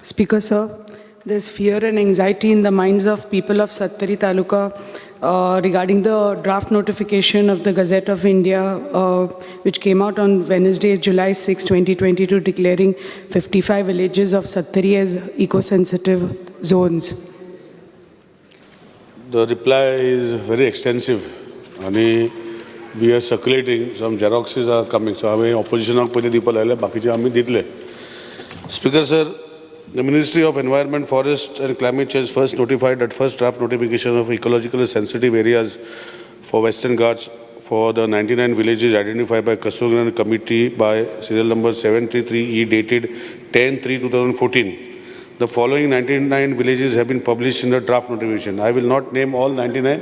Speaker, sir, there's fear and anxiety in the minds of people of Sattari Taluka regarding the draft notification of the Gazette of India, which came out on Wednesday, July 6, 2022, declaring 55 villages of Sattari as eco-sensitive zones. The reply is very extensive आणि we are circulating, some xeroxes are coming, so हांवें ऑपोजिशनाक पयलीं दिवपा लायले, बाकीचे आमी दितले. Speaker sir, the Ministry of Environment, Forest and Climate Change first notified that first draft notification of ecologically sensitive areas for Western Ghats for the 99 villages identified by Kasturirangan Committee by serial number 733E dated 10/3/2014. The following 99 villages have been published in the draft notification. I will not name all 99.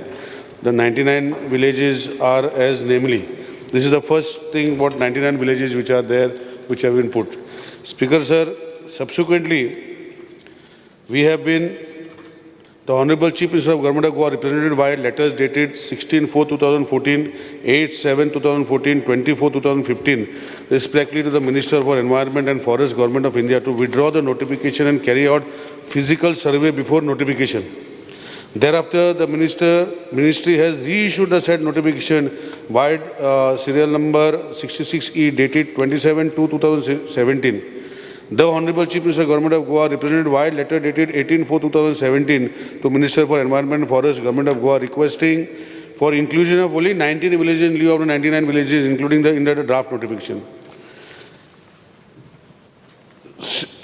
The 99 villages are as namely. This is the first thing what 99 villages which are there, which have been put. Speaker sir, subsequently, we have been, the Honorable Chief Minister of Government of Goa represented by letters dated 16/4/2014, 8/7/2014, 24/2015, respectively to the Minister for Environment and Forest, Government of India, to withdraw the notification and carry out physical survey before notification. Thereafter, the ministry has reissued the said notification vide serial number 66E dated 27/2/2017. The Honorable Chief Minister, Government of Goa, represented vide letter dated 18/4/2017 to Minister for Environment and Forest, Government of Goa, requesting for inclusion of only 19 villages in lieu of the 99 villages, including the in the draft notification.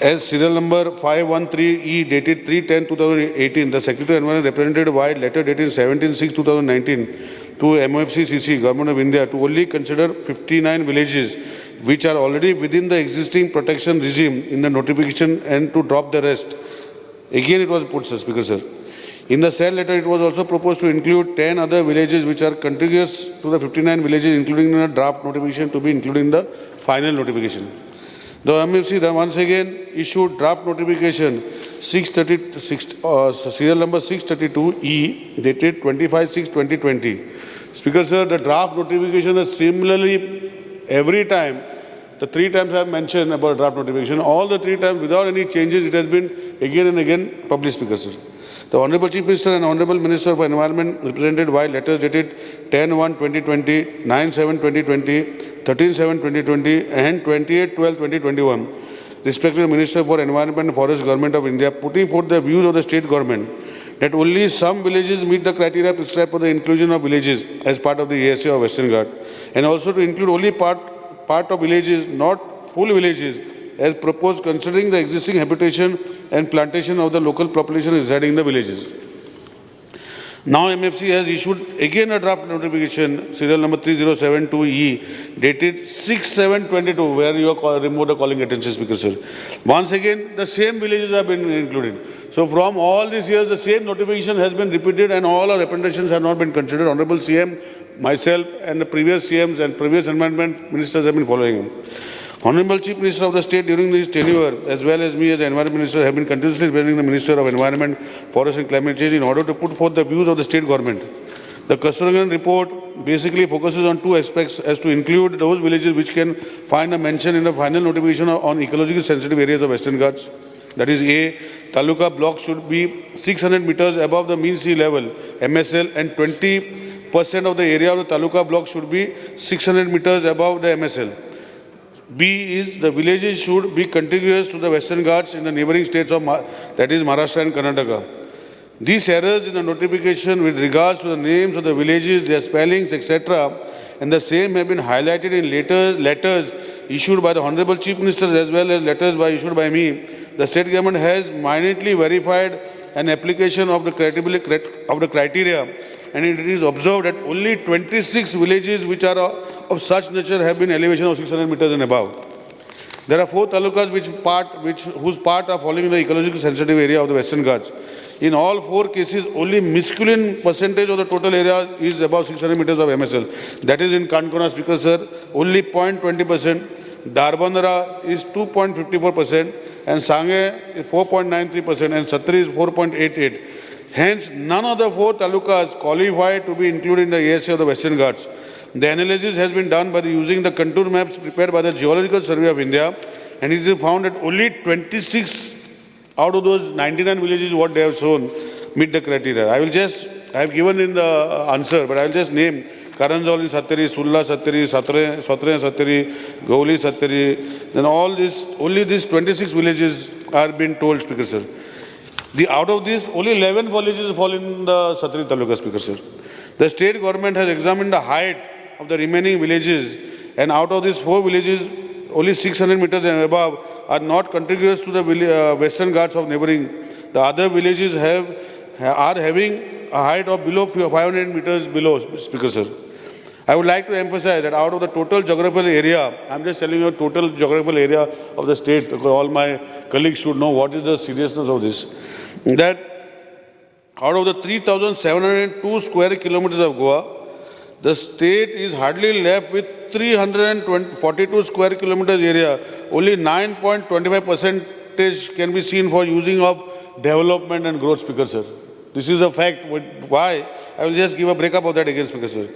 As serial number 513E dated 3/10/2018, the Secretary of Environment represented by letter dated 17/6/2019 to MoFCCC, Government of India, to only consider 59 villages which are already within the existing protection regime in the notification and to drop the rest. Again, it was put, sir, Speaker, sir. In the said letter, it was also proposed to include 10 other villages which are contiguous to the 59 villages, including in the draft notification, to be included in the final notification. The MFC then once again issued draft notification 636, serial number 632E dated 25/6/2020. Speaker sir, the draft notification is similarly every time, the three times I have mentioned about draft notification, all the three times without any changes, it has been again and again published, Speaker sir. The Honorable Chief Minister and Honorable Minister for Environment represented by letters dated 10/1/2020, 9/7/2020, 13/7/2020 and 28/12/2021, respectively Minister for Environment and Forest, Government of India, putting forth the views of the state government that only some villages meet the criteria prescribed for the inclusion of villages as part of the ASA of Western Ghats, and also to include only part of villages, not full villages, as proposed considering the existing habitation and plantation of the local population residing in the villages. Now MFC has issued again a draft notification, serial number 3072E, dated 6/7/22, where you are removed the calling attention, Speaker sir. Once again, the same villages have been included. So from all these years, the same notification has been repeated and all our recommendations have not been considered. Honorable CM, myself and the previous CMs and previous environment ministers have been following him. Honorable Chief Minister of the state during his tenure, as well as me as Environment Minister, have been continuously representing the Minister of Environment, Forest and Climate Change in order to put forth the views of the state government. The Kasturirangan report basically focuses on two aspects, as to include those villages which can find a mention in the final notification on ecologically sensitive areas of Western Ghats. That is A, Taluka block should be 600 meters above the mean sea level, MSL, and 20% of the area of the Taluka block should be 600 meters above the MSL. B is the villages should be contiguous to the Western Ghats in the neighboring states of, that is Maharashtra and Karnataka. These errors in the notification with regards to the names of the villages, their spellings, etc., and the same have been highlighted in later letters issued by the Honorable Chief Ministers as well as letters issued by me. The state government has minutely verified an application of the criteria, and it is observed that only 26 villages which are of such nature have been elevation of 600 meters and above. There are 4 talukas whose part are falling in the ecologically sensitive area of the Western Ghats. In all 4 cases, only minuscule percentage of the total area is above 600 meters of MSL. That is in Kankona, Speaker sir, only 0.20%. Dharbandora is 2.54% and Sange is 4.93% and Sattari is 4.88. Hence, none of the 4 talukas qualify to be included in the ASA of the Western Ghats. The analysis has been done by using the contour maps prepared by the Geological Survey of India, and it is found that only 26 Out of those 99 villages, what they have shown meet the criteria. I will just, I have given in the answer, but I will just name Karanjol in Sattari, Sulla Sattari, Satre, Sotre Sattari, Gauli Sattari. Then all this, only these 26 villages are being told, Speaker sir. The, out of these, only 11 villages fall in the Sattari Taluka, Speaker sir. The state government has examined the height of the remaining villages, and out of these 4 villages, only 600 meters and above are not contiguous to the Western Ghats of neighboring. The other villages are having a height of below 500 meters below, Speaker sir. I would like to emphasize that out of the total geographical area, I'm just telling you total geographical area of the state, because all my colleagues should know what is the seriousness of this, that out of the 3,702 square kilometers of Goa, the state is hardly left with 342 square kilometers area. Only 9.25% can be seen for using of development and growth, Speaker sir. This is a fact. Why? I will just give a breakup of that again, Speaker sir.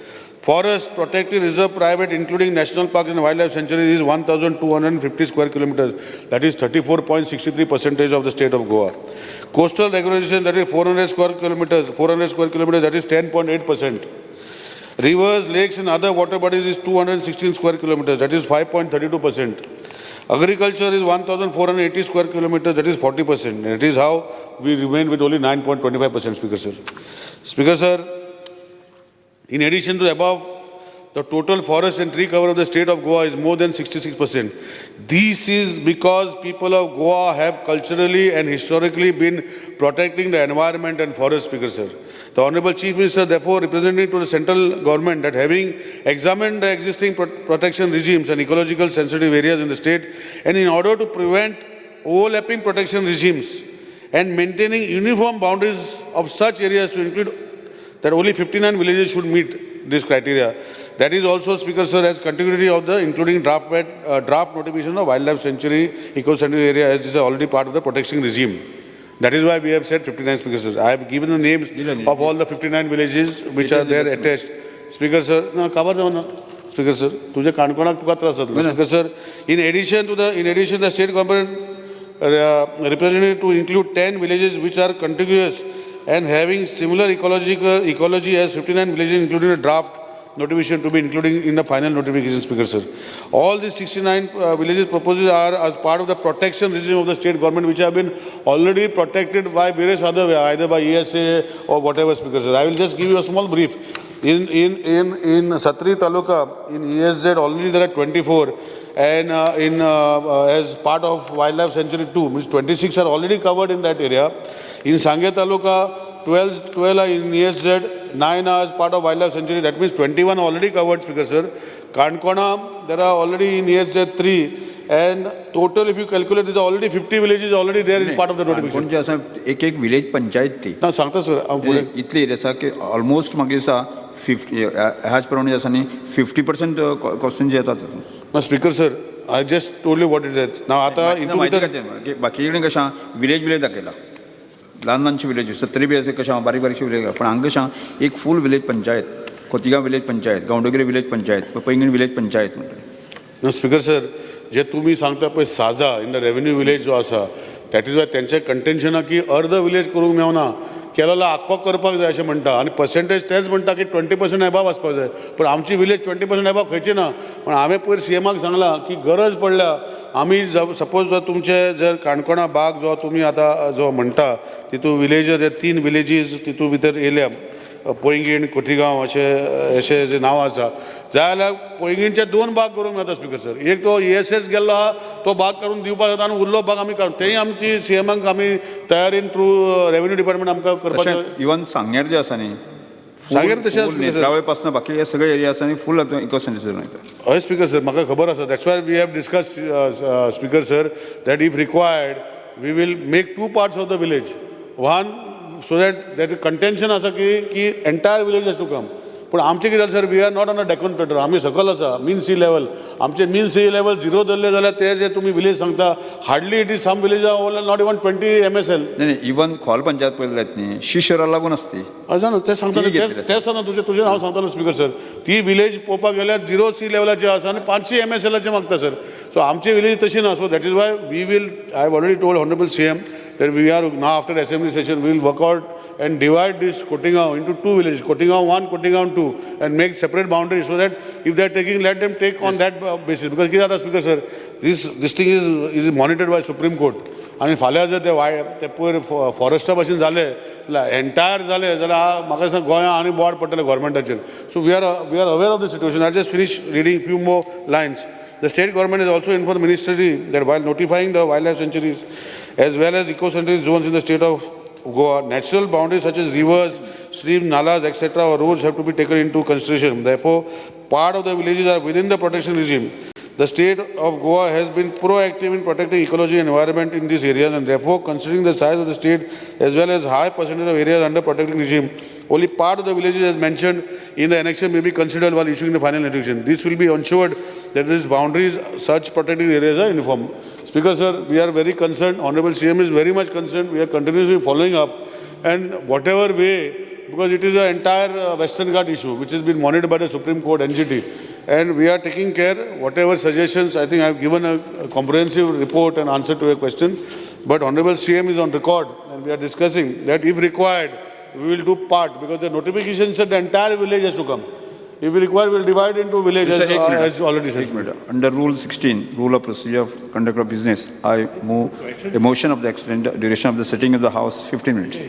Forest, protected, reserve, private, including national parks and wildlife sanctuaries is 1,250 square kilometers. That is 34.63% of the state of Goa. Coastal regulation, that is 400 square kilometers, 400 square kilometers, that is 10.8%. Rivers, lakes and other water bodies is 216 square kilometers, that is 5.32%. Agriculture is 1,480 square kilometers, that is 40%. That is how we remain with only 9.25%, Speaker sir. Speaker sir, in addition to the above, the total forest and tree cover of the state of Goa is more than 66%. This is because people of Goa have culturally and historically been protecting the environment and forest, Speaker sir. The Honorable Chief Minister therefore representing to the central government that having examined the existing protection regimes and ecological sensitive areas in the state, and in order to prevent overlapping protection regimes and maintaining uniform boundaries of such areas to include that only 59 villages should meet this criteria. That is also, Speaker sir, as continuity of the including draft notification of wildlife sanctuary, eco-sensitive area, as this is already part of the protection regime. That is why we have said 59, Speaker sir. I have given the names of all the 59 villages which are there attached. Speaker sir, no, cover them na. Speaker sir, तुझे काणकोणाक तुका त्रास जातलो. Speaker sir, in addition, the state government represented to include 10 villages which are contiguous and having similar ecology as 59 villages, including a draft notification to be including in the final notification, Speaker sir. All these 69 villages proposals are as part of the protection regime of the state government, which have been already protected by various other way, either by ESA or whatever, Speaker sir. I will just give you a small brief. In Sattari Taluka, in ESZ already there are 24, and as part of Wildlife Sanctuary 2, means 26 are already covered in that area. In Sanguem Taluka, 12 are in ESZ, 9 are as part of Wildlife Sanctuary, that means 21 already covered, Speaker sir. Kankona, there are already in ESZ 3, and total if you calculate, there are already 50 villages already there in part of the notification. काणकोणचे आसा एक एक village panchayat ती. ना सांगता sir, हांव फुडें. इतली area आसा की ऑलमोस्ट मागीर आसा 50 ह्याच प्रमाणे आसा न्ही 50% क्वेश्चन येतात. ना speaker sir, I just told you what it is. ना आतां म्हायती खातीर बाकी कडेन कशें विलेज विलेज दाखयला, ल्हान ल्हानशे विलेज सत्तरी बी आसा कशें बारीक बारीकशे विलेज, पण हांगा कशें एक full village panchayat, Khotigao village panchayat, Gaondongri village panchayat, Poinguinim village panchayat म्हणटा. ना स्पीकर सर, जे तुमी सांगता पळय Saja in the revenue village जो आसा, that is why तेंचें कंटेन्शन की अर्द विलेज करूंक मेवना, केलो जाल्यार आख्खो करपाक जाय अशें म्हणटा, आनी पर्सेंटेज तेच म्हणटा की 20% एबाव आसपाक जाय, पूण आमची विलेज 20% एबाव खंयची ना. पूण हांवें पयर सीएमाक सांगलां की गरज पडल्या आमी सपोज जर तुमचे जर काणकोणा बाग जो तुमी आतां जो म्हणटा तितू विलेज जे 3 विलेजीस तितू भितर येयल्या, पोंयगीण, कोठीगांव अशें अशें जे नांवां आसा, जाल्यार पोंयगीणचे 2 भाग करूंक मेळटा स्पीकर सर. एक तो ESS गेल्लो आहा तो भाग करून दिवपाक जाता आनी उरलो भाग आमी काडून तेंय आमची सीएमाक आमी तयारीन थ्रू रेवेन्यू डिपार्टमेंट आमकां करपाक. इवन सांग्यार जे आसा न्ही, सांग्यार तशें नेत्रावळे पासून बाकी हे सगळे एरिया आसा न्ही फूल आतां इको सेन्सिटीव येता. हय स्पीकर सर, म्हाका खबर आसा. That's why we have discuss speaker sir that if required we will make 2 parts of the village, one so that that contention आसा की entire village has to come. पूण आमचें कितें जालें sir, we are not on a Deccan plateau, आमी सकयल आसा मीन C level. आमचें मीन सी लेवल 0 धरलें जाल्यार ते जे तुमी विलेज सांगता hardly it is some village not even 20 MSL. नाही इवन खोल पंचायत पळयली जायत न्ही, शिशरा लागून आसती. आसा न्हू तें सांगता, तें सांगता तुजें तुजें हांव सांगतालो स्पीकर सर, ती विलेज पळोवपाक गेल्यार 0 सी लेवलाचे आसा आनी 500 MSLाचे मागता सर. सो आमची विलेज तशी ना. So that is why we will, I have already told honourable CM that we are now after assembly session, we will work out and divide this Cotigao into two villages, Cotigao 1, Cotigao 2, and make separate boundaries so that if they are taking, let them take on that basis. Because कितें जाता Speaker sir, this thing is monitored by Supreme Court. आनी फाल्यां जर ते Y ते पयर Foresta भाशेन जालें एंटायर जालें जाल्यार म्हाका दिसता गोंया आनी बोवाळ पडटलें गोवोरमेंटाचेर. So we are aware of the situation. I just finish reading few more lines. The state government has also informed the ministry that while notifying the wildlife sanctuaries as well as eco-sensitive zones in the state of Goa, natural boundaries such as rivers, streams, nalas, etc. or roads have to be taken into consideration. Therefore, part of the villages are within the protection regime. The state of Goa has been proactive in protecting ecology and environment in these areas, and therefore, considering the size of the state as well as high percentage of areas under protecting regime, only part of the villages as mentioned in the annexure may be considered while issuing the final notification. This will be ensured that these boundaries, such protected areas are uniform. Speaker sir, we are very concerned. Honorable CM is very much concerned. We are continuously following up, and whatever way, because it is an entire Western Ghat issue which has been monitored by the Supreme Court NGT, and we are taking care. Whatever suggestions, I think I have given a comprehensive report and answer to your question. But Honorable CM is on record, and we are discussing that if required, we will do part, because the notification said the entire village has to come. If we require, we will divide into villages Sir, एक minute. As already said. एक minute. Under Rule 16, Rule of Procedure of Conduct of Business, I move a motion of the extend duration of the sitting of the House 15 minutes.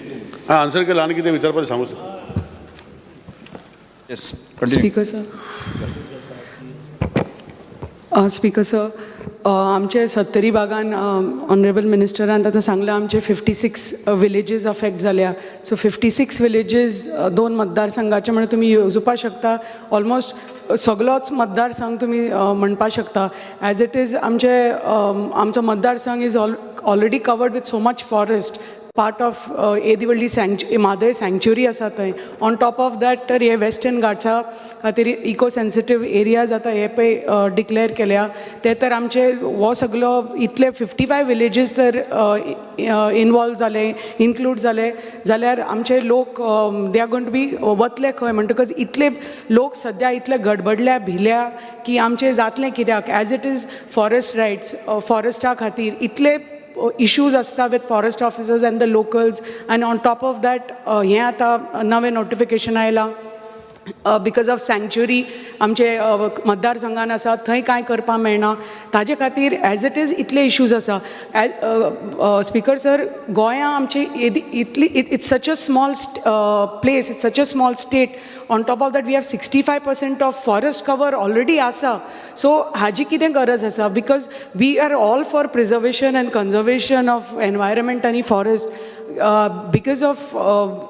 हा answer केला आनी कितें विचारपाचें सांगू sir. Yes, continue. Speaker sir. Speaker sir, आमचे सत्तरी भागान honourable मिनिस्टरान आतां सांगलां आमचे 56 विलेजीस अफेक्ट जाल्या. सो 56 विलेजीस दोन मतदारसंघाचे म्हणून तुमी येवजुपाक शकता, ऑलमोस्ट सगलोच मतदारसंघ तुमी म्हणपाक शकता. एज it is आमचे आमचो मतदारसंघ is already covered with so much forest, part of येदी व्हडली सँक् म्हादय सँक्च्युरी आसा थंय. ऑन टॉप ऑफ that तर हे वेस्टर्न घाट्सा खातीर इको सेन्सिटीव एरियाज आतां हे पळय डिक्लेअर केल्या ते तर आमचे हो सगलो इतले 55 विलेजीस तर इनवॉल्व जाले, इन्क्लूड जाले जाल्यार आमचे लोक they are going to be वतले खंय? म्हणटकच इतले लोक सद्या इतले गडबडल्या, भिल्या की आमचे जातलें कित्याक? As it is forest rights, Foresta खातीर इतले इश्यूज आसता with forest officers and the locals, and on top of that हें आतां नवें नोटिफिकेशन आयलां. Because of सँक्च्युरी आमचे मतदारसंघान आसा थंय कांय करपाक मेळना. ताजे खातीर एज it is इतले इश्यूज आसा. स्पीकर सर, गोंया आमची येदी इतली, it's such a small place, it's such a small state. On top of that, we have 65% of forest cover already आसा. सो हाजी कितें गरज आसा? Because we are all for preservation and conservation of environment आनी forest. Because of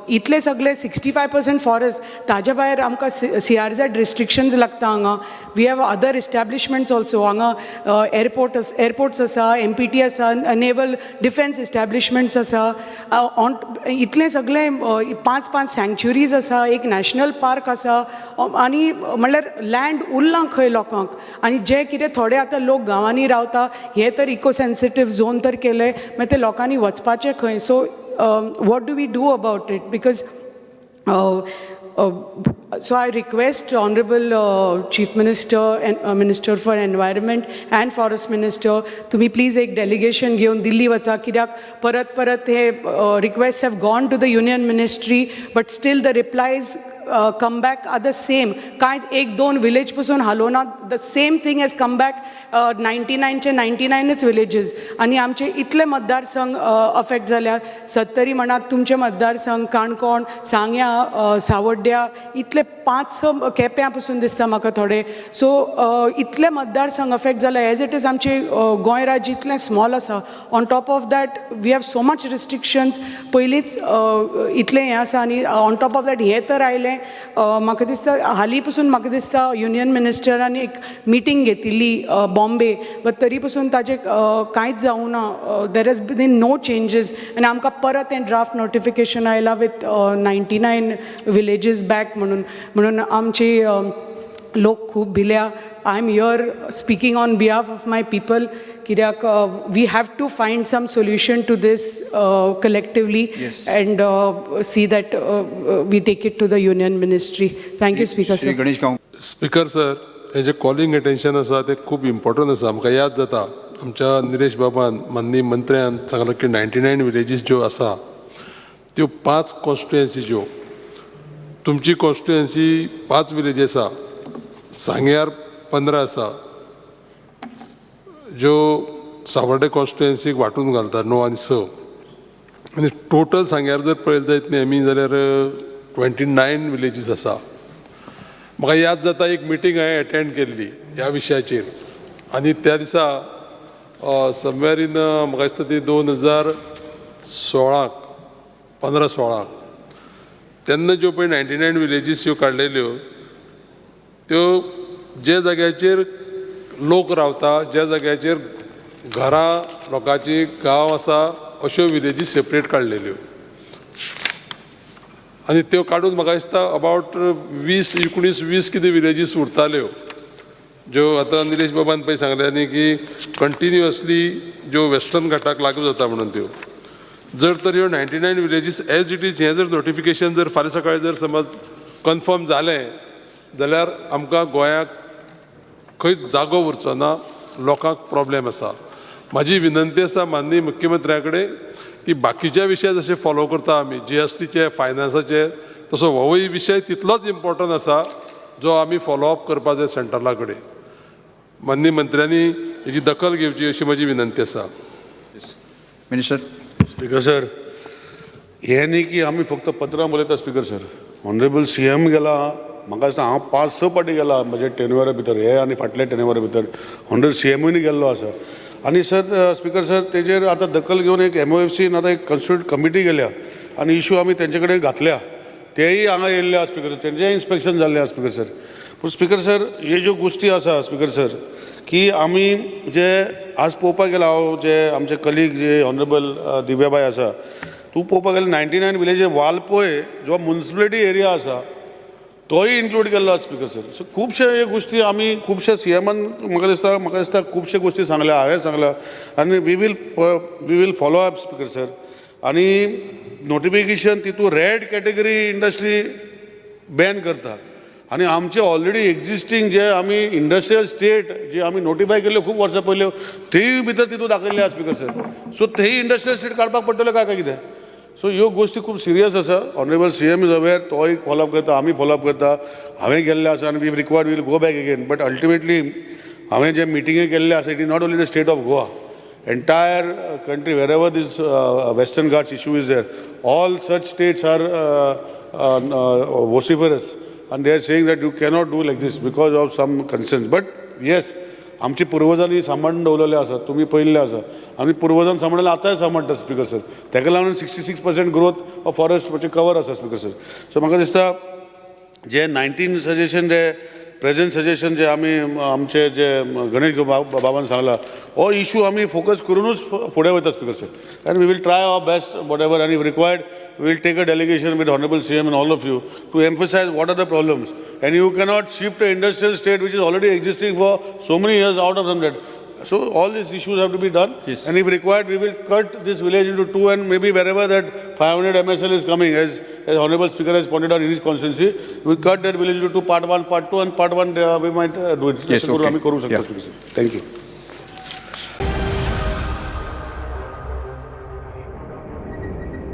इतले सगळे 65% forest, ताजे भायर आमकां सीआरझेड रिस्ट्रिक्शन्स लागता हांगा. We have other establishments also. हांगा एअरपोर्ट एअरपोर्ट्स आसा, एमपीटी आसा, नेवल डिफेन्स इस्टॅब्लिशमेंट्स आसा. ऑन इतलें सगळें पांच पांच सँक्च्युरीज आसा, एक नॅशनल पार्क आसा आनी म्हणल्यार लँड उरलां खंय लोकांक? आनी जे कितें थोडे आतां लोक गांवांनी रावता, हे तर इको सेन्सिटीव झोन तर केले, मागीर ते लोकांनी वचपाचें खंय? So what do we do about it? Because so I request Honorable Chief Minister and Minister for Environment and Forest Minister, तुम्ही प्लीज एक डेलिगेशन घेवन दिल्ली वचा, कित्याक परत परत हे request have gone to the union ministry, but still the replies come back are the same. कांयच एक दोन विलेज पसून हालोवना. The same thing has come back. 99चे 99च विलेजीस आनी आमचे इतले मतदारसंघ अफेक्ट जाल्या. सत्तरी म्हणात, तुमचे मतदारसंघ, काणकोण, सांग्या, सावड्ड्या, इतले पांच स, केप्यां पसून दिसता म्हाका थोडे. सो इतले मतदारसंघ अफेक्ट जाले. एज it is आमचे गोंय राज्य इतलें स्मॉल आसा. On top of that, we have so much restrictions. पयलींच इतलें हें आसा आनी ऑन टॉप ऑफ that हें तर आयलें. म्हाका दिसता हालीं पसून म्हाका दिसता युनियन मिनिस्टरान एक मिटींग घेतिल्ली बॉम्बे, बट तरी पसून ताजें कांयच जावूं ना. There has been no changes आनी आमकां परत हें ड्राफ्ट नोटिफिकेशन आयलां with 99 villages back म्हणून. म्हणून आमची लोक खूब भिल्या. I am here speaking on behalf of my people, कित्याक we have to find some solution to this collectively and see that we take it to the union ministry. Thank you, Speaker Shri sir. Ganesh गांव. Speaker sir, हे जे calling attention आसा ते खूब important आसा. आमकां याद जाता, आमच्या निलेश बाबान, माननीय मंत्र्यान सांगलां की 99 विलेजीस ज्यो आसा त्यो पांच कॉन्स्टिट्युएन्सीच्यो. तुमची कॉन्स्टिट्युएन्सी पांच विलेजी आसा, सांग्यार 15 आसा, ज्यो सावर्डे कॉन्स्टिट्युएन्सीक वांटून घालता णव आनी स. आनी टोटल सांग्यार जर पळयत जायत न्ही आमी जाल्यार 29 विलेजीस आसा. म्हाका याद जाता, एक मिटींग हांवें एटेंड केल्ली ह्या विशयाचेर आनी त्या दिसा समवेर इन म्हाका दिसता ती 2016क, 15-16क, तेन्ना ज्यो पळय 99 विलेजीस ह्यो काडलेल्यो, त्यो जे जाग्याचेर लोक रावता, ज्या जाग्याचेर घरां लोकांची गांव आसा, अश्यो विलेजीस सेपरेट काडलेल्यो. आनी त्यो काडून म्हाका दिसता अबावट 20, 19, 20 कितें विलेजीस उरताल्यो, ज्यो आतां निलेश बाबान पळय सांगलें न्ही की कंटिन्युअसली ज्यो वेस्टर्न घाटाक लागू जाता म्हणून. त्यो जर तर ह्यो 99 विलेजीस एज it is हें जर नोटिफिकेशन जर फाल्यां सकाळीं जर समज कन्फर्म जालें जाल्यार आमकां गोंयाक खंयच जागो उरचो ना, लोकांक प्रॉब्लेम आसा. म्हाजी विनंती आसा माननीय मुख्यमंत्र्या कडेन की बाकीच्या विशय जशे फॉलो करता आमी जीएसटीचे, फायनान्साचे, तसो होवूय विशय तितलोच इम्पॉर्टंट आसा जो आमी फॉलो अप करपा जाय सेंट्रला कडेन. माननीय मंत्र्यांनी हेजी दखल घेवची अशी म्हजी विनंती आसा. मिनिस्टर. स्पीकर सर, हें न्ही की आमी फक्त पत्रां बरयता. Speaker sir, honourable CM गेला, म्हाका दिसता हांव पांच स पाटी गेला म्हज्या टेन्युअरा भितर, हे आनी फाटल्या टेन्युअरा भितर ऑनरेबल सीएमूय गेल्लो आसा. आनी सर, स्पीकर सर, तेजेर आतां दखल घेवन एक एमओएफसीन आतां एक कन्स्टिट्यूट कमिटी गेल्या आनी इशू आमी तेंचे कडेन घातल्या. तेय हांगा येयल्ले आसा स्पीकर सर, तेंचेय इन्स्पेक्शन जाल्लें आसा स्पीकर सर. पूण स्पीकर सर, हे ज्यो गोश्टी आसा स्पीकर सर, की आमी जे आज पळोवपाक गेला, हांव जे आमचे कलीग जे ऑनरेबल दिव्याबाय आसा, तूं पळोवपाक गेल्यार 99 विलेज वालपोय जो मुन्सिपलिटी एरिया आसा तोय इन्क्लूड केल्लो आसा स्पीकर सर. सो खुबशे हे गोश्टी आमी खुबशे सीएमान म्हाका दिसता खुबशे गोश्टी सांगल्या, हांवें सांगल्या आनी we will follow up, Speaker sir. आनी नोटिफिकेशन तितून रेड कॅटेगरी इंडस्ट्री बॅन करता आनी आमचे ऑलरेडी एक्झिस्टींग जे आमी इंडस्ट्रियल स्टेट जे आमी नोटिफाय केल्ल्यो खूब वर्सां पयल्यो, तेय भितर तितून दाखयल्ले आसा स्पीकर सर. सो तेय इंडस्ट्रियल स्टेट काडपाक पडटल्यो काय काय कितें? सो ह्यो गोश्टी खूब सिरियस आसा. Honourable CM is aware, तोय फॉलोअप करता, आमी फॉलोअप करता. हांवें गेल्लें आसा आनी if required we'll go back again. But ultimately हांवें जे मिटिंगे केल्ले आसा, it is not only the state of Goa, entire country, wherever this Western Ghats issue is there, all such states are vociferous and they are saying that you cannot do like this because of some concerns. But yes, आमची पुर्वजांनी सांबाळून दवरलेले आसा, तुमी पळयल्लें आसा. आमी पुर्वजान सांबाळिल्लें आतांय सांबाळटा स्पीकर सर. ताका लागून 66% growth of forest म्हणजे कवर आसा स्पीकर सर. सो म्हाका दिसता जे 19 सजेशन, जे प्रेझेंट सजेशन जे आमी आमचे जे गणेश बाबान सांगला, हो इशू आमी फोकस करुनूच फुडें वयता speaker sir, and we will try our best, whatever, and if required we will take a delegation with honourable CM and all of you to emphasize what are the problems. And you cannot shift a industrial state which is already existing for so many years out of that. So all these issues have to be done. And if required, we will cut this village into two and maybe wherever that 500 MSL is coming, as Honorable Speaker has pointed out in his constituency, we cut that village into two, part one, part two, and part one we might do it. Yes, okay. आम्ही करू शकतो. Yeah. Speaker sir. Thank you.